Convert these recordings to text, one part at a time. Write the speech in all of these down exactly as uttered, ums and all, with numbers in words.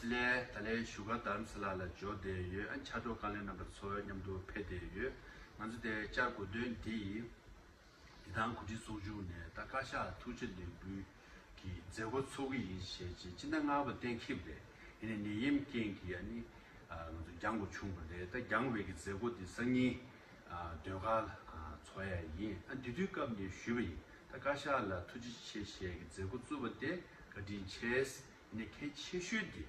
ལས་ད་ལན་བཞུགས་སྒར་རྡ་རམ་ས་ལ་ལ་འབྱོར་བསྡད་ཡོད། ཨ་ཕྱག་རོགས་བཀའ་བློན་རྣམ་པ་ཚོ་མཉམ་དུ་ཕེབས་བསྡད་ཡོད། ང་ཚོ་དེ་བཅར་དགོས་དོན་འདི་ཡིན། འདི་དང་གོ་སྒྲིག་ཚོགས་ཆུང་ནས་ད་བཀའ་ཤག་ཐུགས་རྗེ་ལེགས་འབུལ་གྱི་མཛད་སྒོ་ཚོགས་ཀྱི་ཡིན་ཞེས་བྱས་སྤྱི་ཟླ་ལྔ་པ་གཏན་འཁེལ་བ་རེད། ཡིན་ནའི་ནད་ཡམས་རྐྱེན་གྱིས་ཨ་ནི་ང་ཚོ་འགྱངས་དགོས་བྱུང་བ་རེད། ད་འགྱངས་པའི་གི་མཛད་སྒོ་འདི་སང་ཉིན་ཟློས་གར་ཚོགས་ཡ་ཡིན། ཨ་འདི་དུས་སྐབས་ནས་ཞུས་པ་ཡིན། ད་བཀའ་ཤག་ལ་ཐུགས་རྗེ་ཆེ་ཞེས་ཀྱི་མཛད་སྒོ་བཙུགས་པ་དེ་བཀའ་དྲིན་ཆེ། ནས་གལ་ཆེ་ཤོས་འདི་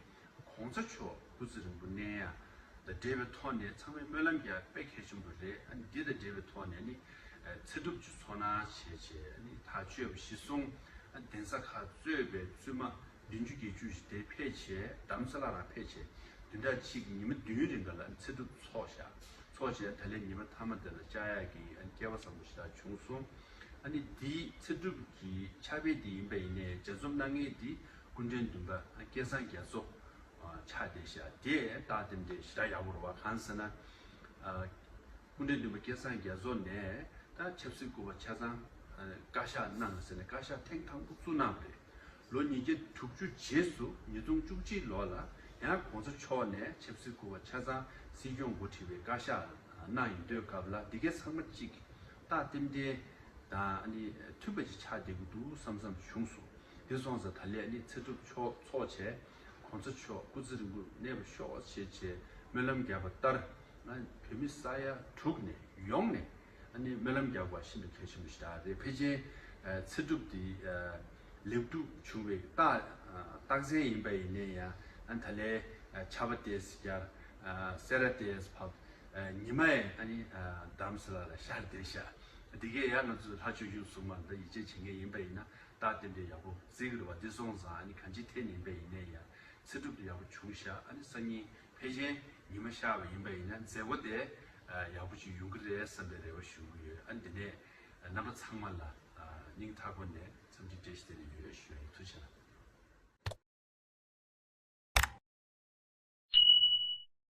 གོང་ས་མཆོག་སྐུ་ཚེ་རིང་པོ་གནས་ཡ་དང་འབྲེལ་བའི་ཐོག་ནས་ཚང་མས་སྨོན་ལམ་རྒྱག་དཔེ་གལ་ཆེན་པོ་རེད། ཨ་ནི་འདི་དང་འབྲེལ་བའི་ཐོག་ནས་ནི་ཚེ་སྒྲུབ་ཀྱི་ཚོགས་གནང་བྱས་བྱས་ནི་ཐག་ཆོད་པ་གཞི་བཟུང་། ཨ་གདན་ས་ཁག་གཙོས་པའི་བཙུན་མ་བདུན་ཅུ་བརྒྱད་ཅུ་ཞིག་དེ་ཕེབས་བྱས་རྡ་རམ་ས་ལ་རང་ཕེབས་བྱས་བདུན་ཕྲག་གཅིག་ཉི་མ་བདུན་རིང་ག་ལ་ཚེ་སྒྲུབ་ཚོགས་བཞག་ཚོགས་བྱས་ད་ལན་ཉི་མ་མཐའ་མ་དེ་ལ་བཅར་ཡག་གི་ཨ་ནི་སྐལ་བ་བཟང་པོ་ཞེ་དྲག་བྱུང་སོང་། ཨ་ནི་འདིའི་ཚེ་སྒྲུབ་ཀྱི་ཕྱག་དཔེ་འདི་ཡིན་པ་ཡིན་ནའི་ལྗགས་རྩོམ་གནང་མཁན་འདི་སྐུ་ཕྲེང་བདུན་པ་སྐལ་བཟང་རྒྱ་མཚོ་ཆགས་བསྡད་ཤག་དེ་རྟགས་རྟེན་འབྲེལ་ཞེ་དྲག་ཡག་པོ་རེད་བ། གང་ཟེར་ན། སྐུ་ཕྲེང་བདུན་པ་སྐལ་བཟང་རྒྱ་མཚོ་ནས་ད་ཆབ་སྲིད་སྐུ་པར་ཆ་ཚང་བཀའ་ཤག་གནང་ཟེར་ནས་བཀའ་ཤག་ཐེངས་དང་པོ་བཙུགས་གནང་བ་རེད། ལོ་ཉིས་བརྒྱ་དྲུག་ཅུ་རྗེས་སུ་ཉིས་སྟོང་བཅུ་གཅིག་ལོ་ལ་ཡང་གོང་ས་མཆོག་ནས་ཆབ་སྲིད་སྐུ་པར་ཆ་ཚང་སྲིད་སྐྱོང་འགོ་ཁྲིད་པའི་བཀའ་ཤག་གནང་ཡོང་དུས་སྐབས་ལ་འདི་གའི་ཚང་མ་གཅིག་རྟགས་རྟེན་འབྲེལ་དང་ཨ་ནི་མཐུན་པ་ཅིག་ཆགས་བསྡད་ཀྱི་འདུག་བསམ་བསམ་བྱུང་སོང་། དེ་སོང་ཙང་ད་ལན་ཨ་ནི་ཚེ་སྒྲུབ་ཚོགས་ཚོགས་བྱས་གོང་ས་མཆོག་སྐུ་ཚེ་རིང་པོ་གནས་པར་ཤོག་ཞེས་བྱས་སྨོན་ལམ་བརྒྱབ་པ་ལྟར་ང་བོད་མི་ས་ཡ་དྲུག་ནས་ཡོངས་ནས་ཨ་ནི་སྨོན་ལམ་རྒྱག་པ་ཤིན་ཏུ་གལ་ཆེན་པོ་ཞིག་རེད། ཕལ་ཆེར་ཚེ་སྒྲུབ་འདི་ལེགས་གྲུབ་བྱུང་བའི་རྟགས་རྟགས་མཚན་ཡིན་པ་ཡིན་ནའི་ཡང་ཨ་ད་ལས་ཆར་པ་ཏོག་ཙམ་བརྒྱབ། སེར་བ་ཏོག་ཙམ་བབས། ཉི་མ་ཡང་ཨ་ནི་རྡ་རམ་ས་ལ་ལ་ཤར་བསྡད་ཤག་འདི་གས་ཡང་ང་ཚོ་ལྷ་ཆོས་བཞུགས་གསུང་མ་འདི་ཡིད་ཆེས་བྱེད་མཁན་ཡིན་པ་ཡིན་ན་རྟགས་རྟེན་འབྲེལ་ཡག་པོ་བརྩི་གི་རེད་བ། འདི་སོང་ཙང་ཨ་ནི་གང་ཅིའི་ཐད་ནས་ཡིན་པ་ཡིན་ནའི་ཡང་ཚེ་སྒྲུབ་འདི་ཡག་པོ་བྱུང་ཤག་ཨ་ནི་སང་ཉིན་ཕལ་ཆེར་ཉི་མ་ཤར་བ་ཡིན་པ་ཡིན་ན་མཛད་སྒོ་དེ་ཡག་པོ་ཅིག་ཡོང་གི་རེད་བསམ་པའི་རེ་བ་ཞུ་གི་ཡོད། ཨ་ནི་འདི་ནས་རྣམ་པ་ཚང་མ་ལ་སྙིང་ཐག་པ་ནས་འཚམས་འདྲི་བཀྲ་ཤིས་བདེ་ལེགས་ཡོད་ཞུ་ཡ་ཡིན། ཐུགས་རྗེ་གནང་།